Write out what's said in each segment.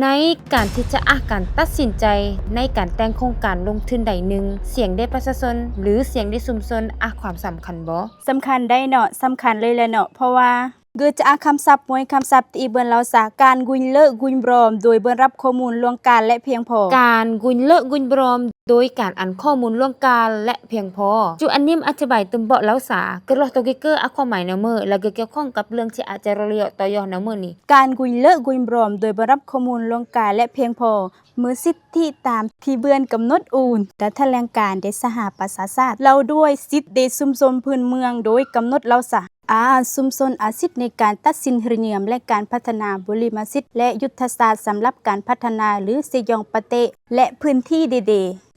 ໃນການທີ່ຈະອາການຕັດສິນໃຈໃນການແຕ່ງໂຄງການລົງທຶນໃດໜຶ່ງ, ສຽງເດປະຊາຊົນ ຫຼື ສຽງເດຊຸມຊົນອາຄວາມສຳຄັນບໍ່? ສຳຄັນໄດ໋ເນາະ, ສຳຄັນເລີຍແຫຼະເນາະ, ເພາະວ່າ ເກີດຈາກຄຳສັບມວຍຄຳສັບທີ່ເບິ່ນເລົ່າສາ ການກຸນເລີກຸນບຣອມໂດຍບໍ່ຮັບຂໍ້ມູນລ່ວງການ ແລະ ພຽງພໍ. ການກຸນເລີກຸນບຣອມໂດຍການອັນຂໍ້ມູນລ່ວງການ ແລະ ພຽງພໍ. ຈຸອັນນິມອະທິບາຍຕື່ມເບາະເລົ່າສາ ກະລອກໂຕເກເກີອາຄວາມໝາຍແນວເມີ ແລະ ກະກ່ຽວຂ້ອງກັບເລື່ອງທີ່ອາດຈະລໍເລຍຕໍ່ຍໍແນວເມີນີ້. ການກຸນເລີກຸນບຣອມໂດຍບໍ່ຮັບຂໍ້ມູນລ່ວງການ ແລະ ພຽງພໍ ເມື່ອສິດທິຕາມທີ່ເບືອນກຳນົດອູນ ແຕ່ຖະແຫຼງການເດສະຫະປະຊາຊາດ ເລົ່າດ້ວຍສິດເດຊຸມຊົນພື້ນເມືອງໂດຍກຳນົດເລົ່າສາ ອາ ຊຸມຊົນອາສິດໃນການຕັດສິນເຮັດເງິນ ແລະ ການພັດທະນາບຸລິມະສິດ ແລະ ຍຸດທະສາດສຳລັບການພັດທະນາ ຫຼື ເຊຢອງປະເຕະ ແລະ ພື້ນທີ່ເດເດ.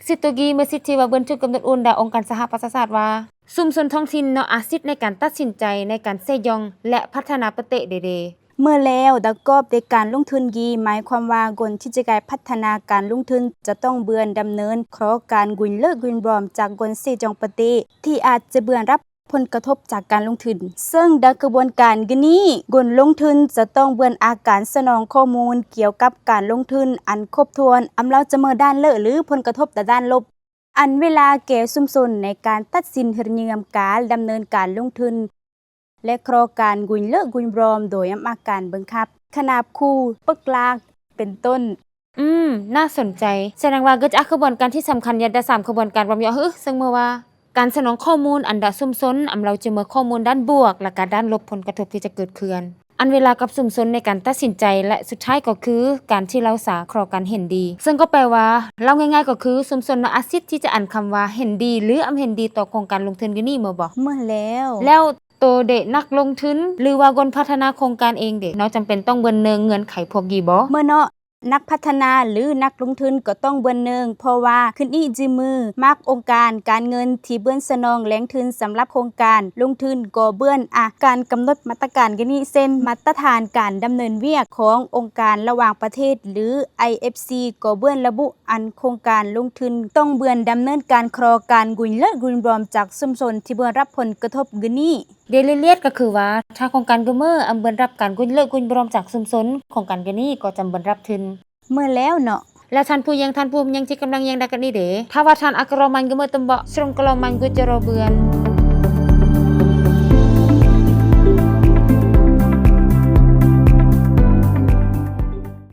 ສິດໂຕກີເມື່ອສິດທີ່ວ່າເບືອນຖືກກຳນົດອຸ່ນ ດາອົງການສະຫະປະຊາຊາດວ່າ ຊຸມຊົນທ້ອງຖິ່ນເນາະອາສິດໃນການຕັດສິນໃຈໃນການເຊຢອງ ແລະ ພັດທະນາປະເຕະເດເດ. ເມື່ອແລ້ວ ດາກອບໃນການລົງທຶນກີ ໝາຍຄວາມວ່າ ຄົນທີ່ຈະກາຍພັດທະນາການລົງທຶນ ຈະຕ້ອງເບືອນດຳເນີນຂໍການກຸນເລີກຸນບຣອມຈາກຄົນເຊຈອງປະເຕ ທີ່ອາດຈະເບືອນຮັບຜົນກະທົບຈາກການລົງທຶນ. ເຊິ່ງດາກະບວນການກີນີ້ ຄົນລົງທຶນຈະຕ້ອງເບືອນອາການສະໜອງຂໍ້ມູນກ່ຽວກັບການລົງທຶນອັນຄົບຖ້ວນ ອຳລາວຈະເມີດ້ານເລີ ຫຼື ຜົນກະທົບຕາດ້ານລົບ. ອັນເວລາແກ່ຊຸມຊົນໃນການຕັດສິນເຮັດເງິນ ການດຳເນີນການລົງທຶນ ແລະ ຂໍການກຸນເລີກຸນບຣອມໂດຍອຳນາດການບັງຄັບ ຂະໜາບຂູ່ ປຶກລາກ ເປັນຕົ້ນ. ອືມ ໜ້າສົນໃຈ. ສະແດງວ່າເກີດຈາກຂະບວນການທີ່ສຳຄັນຢ່າງດາສາມຂະບວນການບອມເຍາະ ເຊິ່ງເມື່ອວ່າ ການສະໜອງຂໍ້ມູນອັນດາຊຸມຊົນ ອຳລາວຈະເມີຂໍ້ມູນດ້ານບວກ ແລະ ການດ້ານລົບຜົນກະທົບທີ່ຈະເກີດຂຶ້ນ ອັນເວລາກັບຊຸມຊົນໃນການຕັດສິນໃຈ ແລະ ສຸດທ້າຍກໍຄື ການທີ່ເລົ່າສາຂໍການເຫັນດີ ເຊິ່ງກໍແປວ່າ ເລົ່າງ່າຍໆກໍຄື ຊຸມຊົນເນາະອາສິດທີ່ຈະອັນຄຳວ່າເຫັນດີ ຫຼື ອຳເຫັນດີຕໍ່ໂຄງການລົງທຶນຢູ່ນີ້ເມີບໍ່? ເມີແລ້ວ. ແລ້ວ ໂຕເດະນັກລົງທຶນ ຫຼືວ່າຄົນພັດທະນາໂຄງການເອງເດະ ເນາະຈຳເປັນຕ້ອງເບິ່ງເງື່ອນໄຂພວກນີ້ບໍ່? ເມີເນາະ ນັກພັດທະນາ ຫຼື ນັກລົງທຶນກໍຕ້ອງເບິ່ງເງື່ອນ ເພາະວ່າຂຶ້ນອີກຈື່ມື ມັກອົງການການເງິນທີ່ເບິ່ງສະໜອງແຫຼ່ງທຶນສຳລັບໂຄງການລົງທຶນ ກໍເບິ່ງອາການກຳນົດມາດຕະການການນີ້ ເຊັ່ນ ມາດຕະຖານການດຳເນີນວຽກຂອງອົງການລະຫວ່າງປະເທດ ຫຼື ໄອເອັຟຊີ ກໍເບິ່ງລະບຸອັນໂຄງການລົງທຶນຕ້ອງເບິ່ງດຳເນີນການຂໍການກຸນເລີກຸນບຣອມຈາກຊຸມຊົນທີ່ເບິ່ງຮັບຜົນກະທົບຄືນີ້. ໂດຍລະອຽດກໍຄືວ່າ ຖ້າໂຄງການກູເມີອຳເບິ່ງຮັບການກຸນເລີກຸນບຣອມຈາກຊຸມຊົນ ໂຄງການການນີ້ກໍຈຳເບິ່ງຮັບທຶນ. ເມີແລ້ວເນາະ. ແລະ ທ່ານຜູ້ແຍ່ງ ທ່ານຜູ້ແຍ່ງທີ່ກຳລັງແຍ່ງໄດ້ກັນນີ້ເດ ຖ້າວ່າທ່ານອາກະລໍມັນກູເມີຕົມເບາະ ຊຣອງກະລໍມັນກູຈະລໍເບືອນ.